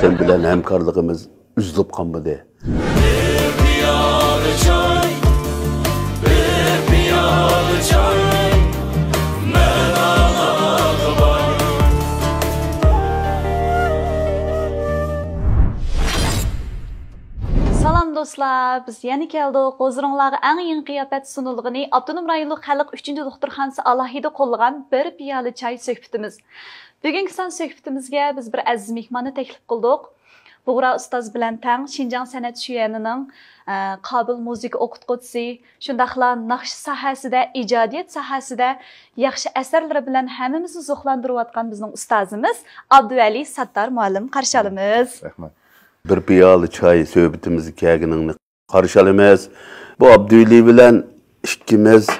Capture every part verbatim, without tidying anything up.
سەن بىلەن ھەمكارلىقىمىز ئۈزۈلۈپ قالمىدى. بىر پىيالە چاي، بىر پىيالە چاي، مەن ئاڭلاغۇ بار. سالام دوستلار، بىز يەنە كەلدۇق. ھۇزۇرۇڭلارغا ئەڭ يېڭى قىياپەت سۇنۇلغىنى ئاپتونوم رايونلۇق خەلق ئۈچىنچى دوختۇرخانىسى ئالاھىدە قوللىغان بىر پىيالە چاي سۆھبىتىمىز. بۈگۈنكى سان سۆھبىتىمىزگە بىز بىر ئەزىز مېھماننى تەكلىپ قىلدۇق. بۇغرا ئۇستاز بىلەن تەڭ شىنجاڭ سەنئەت شۈيەنىنىڭ، ئە، قابىل مۇزىكا ئوقۇتقۇچىسى، شۇنداقلا ناخشا ساھەسىدە، ئىجادىيەت ساھەسىدە ياخشى ئەسەرلىرى بىلەن ھەممىمىزنى زوقلاندۇرۇۋاتقان بىزنىڭ ئۇستازىمىز ئابدۇۋەلى ساتتار مۇئەللىمنى قارشى ئالىمىز. رەھمەت. بىر پىيالە چاي سۆھبىتىمىزگە كەلگىنىڭنى قارشى ئالىمىز. بۇ ئابدۇۋەلى بىلەن ئىككىمىز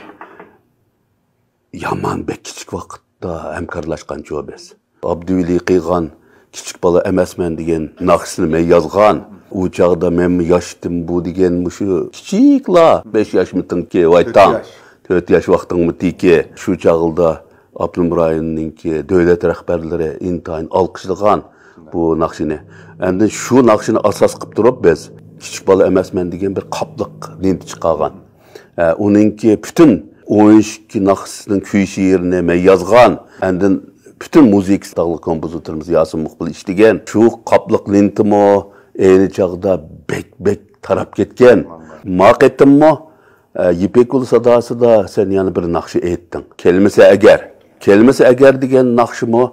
يامان بەك كىچىك ۋاقىتتا ھەمكارلاشقانچۇ بىز. ئابدۇۋەلى قىلغان كىچىك بالا ئەمەسمەن دېگەن ناخشىسىنى مەن يازغان. ئۇ چاغدا مەنمۇ ياشتىم بۇ دېگەن مۇشۇ كىچىكلا، بەش ياشمىتىڭكى ۋايتاڭ. تۆت ياش. تۆت ياش ۋاقتىڭمىتىكى. شۇ چاغلىدا ئاپتونوم رايوننىڭكى دۆلەت رەھبەرلىرى ئىنتايىن ئالقىشلىغان بۇ ناخشىنى. ئەندىن شۇ ناخشىنى ئاساس قىلىپ تۇرۇپ بىز كىچىك بالا ئەمەسمەن دېگەن بىر قاپلىق لېنتا چىقارغان. ئە، ئۇنىڭكى پۈتۈن ئون ئىككى ناخشىسىنىڭ كۈي شېئىرىنى مەن يازغان. ئەندىن پۈتۈن مۇزىكىسى تاغلىق كومپوزىتورىمىز ياسىن مۇقبىل ئىشلىگەن. شۇ قاپلىق لېنتىمۇ ئەينى چاغدا بەك، بەك تاراپ كەتكەن. ما قېتىممۇ، ئە، يىپەك يولى ساداسىدا سەن يەنە بىر ناخشا ئېيتتىڭ. كەلمىسە ئەگەر. كەلمىسە ئەگەر دېگەن ناخشىمۇ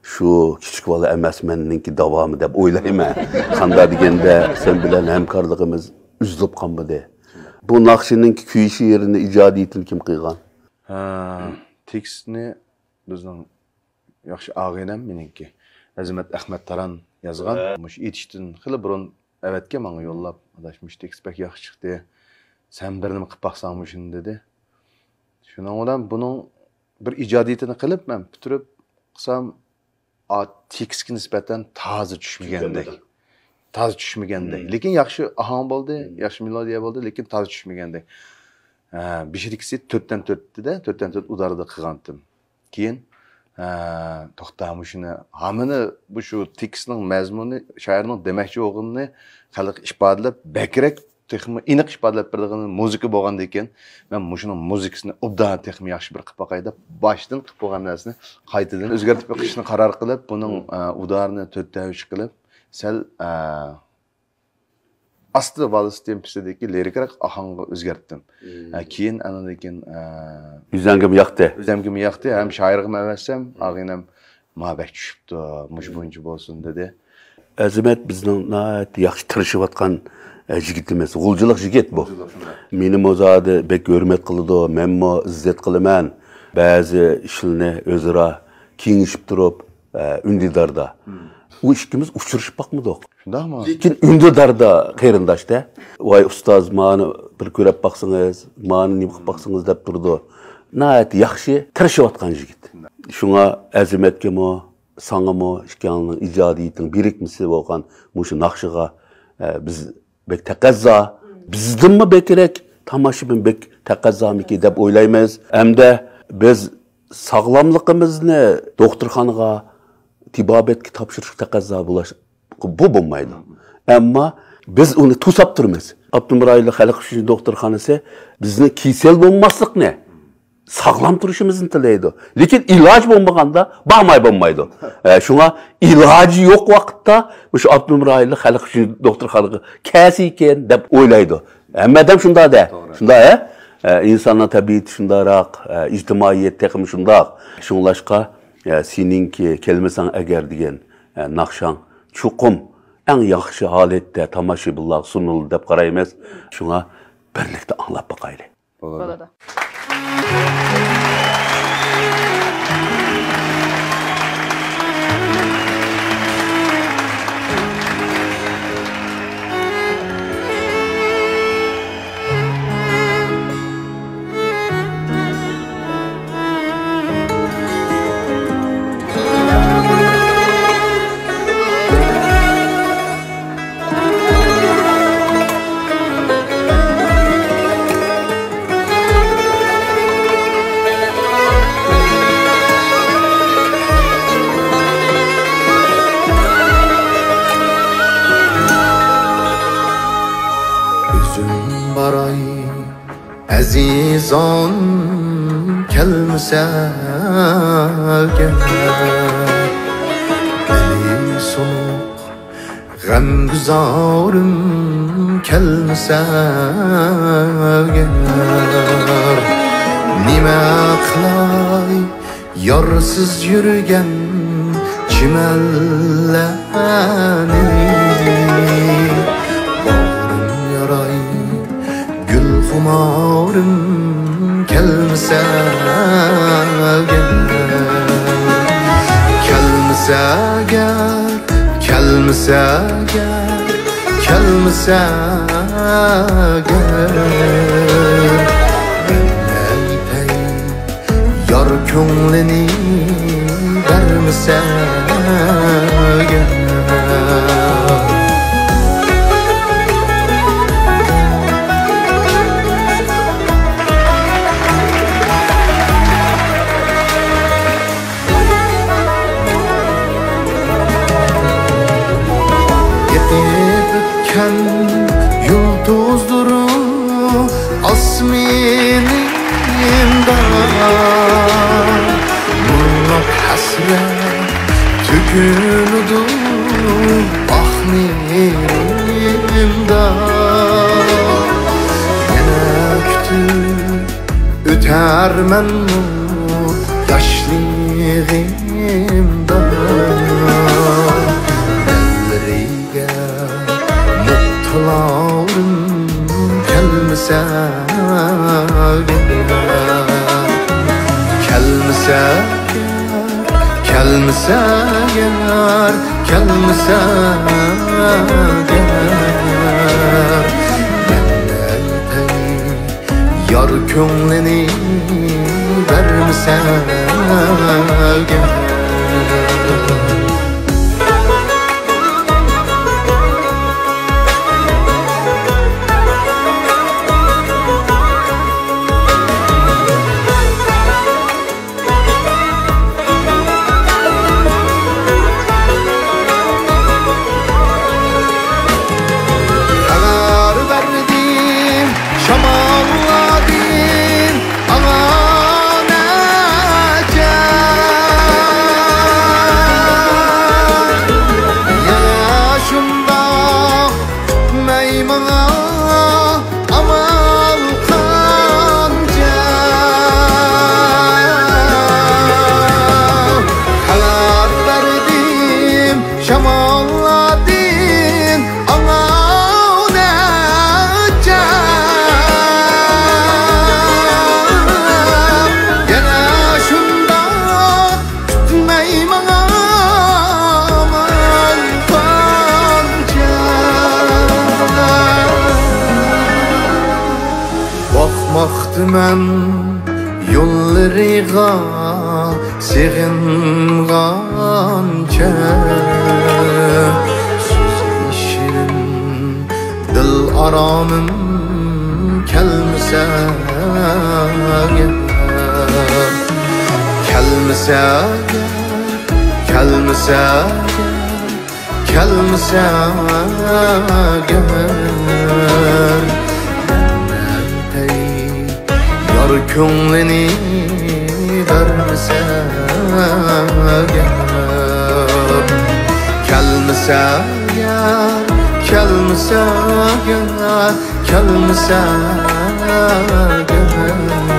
شۇ كىچىك بالا ئەمەسمەننىڭكى داۋامى دەپ ئويلايمەن. قاندا دېگەندە سەن بىلەن ھەمكارلىقىمىز ئۈزۈلۈپ قالمىدى. بۇ ناخشىنىڭكى كۈي شېئىرىنى، ئىجادىيىتىنى كىم قىلغان؟ ھە، تېكىستنى بىزنىڭ ياخشى ئاغىنەم مېنىڭكى، ئەزىمەت ئەخمەت تاران يازغان. ھە. مۇشۇ ئېيتىشتىن خېلى بۇرۇن ئەۋەتكەن ماڭا يوللاپ، «ئاداش، مۇشۇ تېكىست بەك ياخشى چىقتى. سەن بىر نېمە قىلىپ باقساڭ مۇشۇنى» دېدى. شۇنىڭ بىلەن بۇنىڭ بىر ئىجادىيىتىنى قىلىپ، مەن پۈتتۈرۈپ قىلسام، ئا، تېكىستكە نىسبەتەن تازا چۈشمىگەندەك. چۈشمىگەندەك. تازا چۈشمىگەندەك. مم. لېكىن ياخشى ئاھاڭ بولدى، مم. ياخشى مېلودىيە بولدى، لېكىن تازا چۈشمىگەندەك. ھە، بېشىدىكىسى تۆتتىن تۆتتىدە، تۆتتىن تۆت ئۇداردا قىلغانتىم. كېيىن، ھە، توختا، مۇشۇنى ھامىنى، بۇ شۇ تېكىستنىڭ مەزمۇنى، شائىرنىڭ دېمەكچى بولغىنىنى خەلققە ئىپادىلەپ، بەكرەك تېخىمۇ ئېنىق ئىپادىلەپ بېرىدىغىنى مۇزىكا بولغاندىكىن، مەن مۇشۇنىڭ مۇزىكىسىنى ئوبدان تېخىمۇ ياخشى بىر قىلىپ باقاي دەپ، باشتىن قىلىپ بولغان نەرسىنى قايتىدىن ئۆزگەرتىپ بېقىشنى قارار قىلىپ، بۇنىڭ، ئە، ئۇدارىنى تۆتتە ئۈچ قىلىپ، سەل، ئە، ئاستا ۋالس تېمپىسىدىكى لىرىكراق ئاھاڭغا ئۆزگەرتتىم. مم. ئە، كېيىن ئاندىن كېيىن، ئە، ئۆزەڭگىمۇ ياقتى. ئۆزەمگىمۇ ياقتى، ھەم شائىرغىمۇ ئەۋەتسەم، مم. ئاغىنەم، «ما بەك چۈشۈپتۇ، مۇشۇ بويىچە بولسۇن» دېدى. ئەزىمەت بىزنىڭ ناھايىتى ياخشى تىرىشىۋاتقان، ئە، يىگىتىمىز. غۇلجىلىق يىگىت بۇ. غۇلجىلىق، شۇنداق. مېنىمۇ زادى بەك ھۆرمەت قىلىدۇ، مەنمۇ ئىززەت قىلىمەن. بەزى ئىشلىرىنى ئۆزئارا كېڭىشىپ تۇرۇپ، ئە، ئۈندىداردا. مم. ئۇ ئىككىمىز ئۇچرىشىپ باقمىدۇق. شۇنداقمۇ؟ لېكىن ئۈندىداردا قېرىنداشتا. «ۋاي ئۇستاز، مانى بىر كۆرۈپ باقسىڭىز، مانى نېمە قىلىپ باقسىڭىز» دەپ تۇرىدۇ. ناھايىتى ياخشى تىرىشىۋاتقان يىگىت. شۇڭا ئەزىمەتكىمۇ، ساڭىمۇ ئىككىڭلارنىڭ ئىجادىيىتىنىڭ بىرىكمىسى بولغان مۇشۇ ناخشىغا، ئە، بىز بەك تەقەززا. بىزدىنمۇ بەكرەك تاماشىبىن بەك تەقەززامىكى دەپ ئويلايمىز. ھەمدە بىز ساغلاملىقىمىزنى دوختۇرخانىغا، تېبابەتكە تاپشۇرۇشقا تەقەززا بولۇش، بۇ بولمايدۇ. ئەمما بىز ئۇنى توساپ تۇرىمىز. ئاپتونوم رايونلۇق خەلق ئۈچۈن دوختۇرخانىسى بىزنى كېسەل بولماسلىقنى، ساغلام تۇرۇشىمىزنى تىلەيدۇ. لېكىن ئىلاج بولمىغاندا بارماي بولمايدۇ. ئە، شۇڭا ئىلاجى يوق ۋاقىتتا مۇشۇ ئاپتونوم رايونلۇق خەلق ئۈچۈن دوختۇرخانىغا كەلسىكىن دەپ ئويلايدۇ. ھەممە ئادەم شۇنداق دە. توغرا. شۇنداق، ھە؟ ئە، ئىنساننىڭ تەبىئىتى شۇنداقراق، ئە، ئىجتىمائىيەت تېخىمۇ شۇنداق. شۇڭلاشقا، ئە، سېنىڭكى «كەلمىسەڭ ئەگەر» دېگەن، ئە، ناخشاڭ چوقۇم ئەڭ ياخشى ھالەتتە تاماشىبىنلارغا سۇنۇلدى دەپ قارايمىز. شۇڭا بىرلىكتە ئاڭلاپ باقايلى. بولىدۇ. بولىدۇ. ئەزىزان كەلمىسە گەر، دىلى سۇنۇق غەمگۈزارىم كەلمىسە گەر، نېمە قىلاي يارسىز يۈرگەن چىمەنلەرنى؟ باغرىم ياراي گۈلخۇمارىم كەلمىسە گەر، كەلمىسە گەر، كەلمىسە گەر، كەلمىسە گەر، مەن ئېيتەي يار كۆڭلىنى بەرمىسە گەر. يېتىپ ئۆتكەن يۇلتۇزلىرى ئاسمىنىمدا، مۇڭلۇق ھەسرەت تۆكۈلىدۇ ئاھ نېرىمدا. يەنە كۈتۈپ ئۆتەرمەنمۇ ياشلىقىمدا، ئەللىرىگە مۇپتىلارىم كەلمىسە گەر، كەلمىسە گەر، كەلمىسە گەر، كەلمىسە گەر، مەن ئەيتەي يار كۆڭلىنى بەرمىسە گەر. خەۋەر بەردىم شاماللاردىن ئاڭا نەچچە، يەنە شۇنداق كۈتمەي ماڭا ئامال قانچە؟ خەۋەر بەردىم شاماللاردىن ئاڭا نەچچە، يەنە شۇنداق كۈتمەي ماڭا ئامال قانچە؟ باقماقتىمەن يوللىرىغا سېغىنغانچە، سۆزى شېرىن دىل ئارامىم كەلمىسە گەر، كەلمىسە گەر، كەلمىسە گەر، كەلمىسە گەر، مەن ئەيتەي يار كۆڭلىنى بەرمىسە گەر، كەلمىسە گەر، كەلمىسە گەر، كەلمىسە گەر،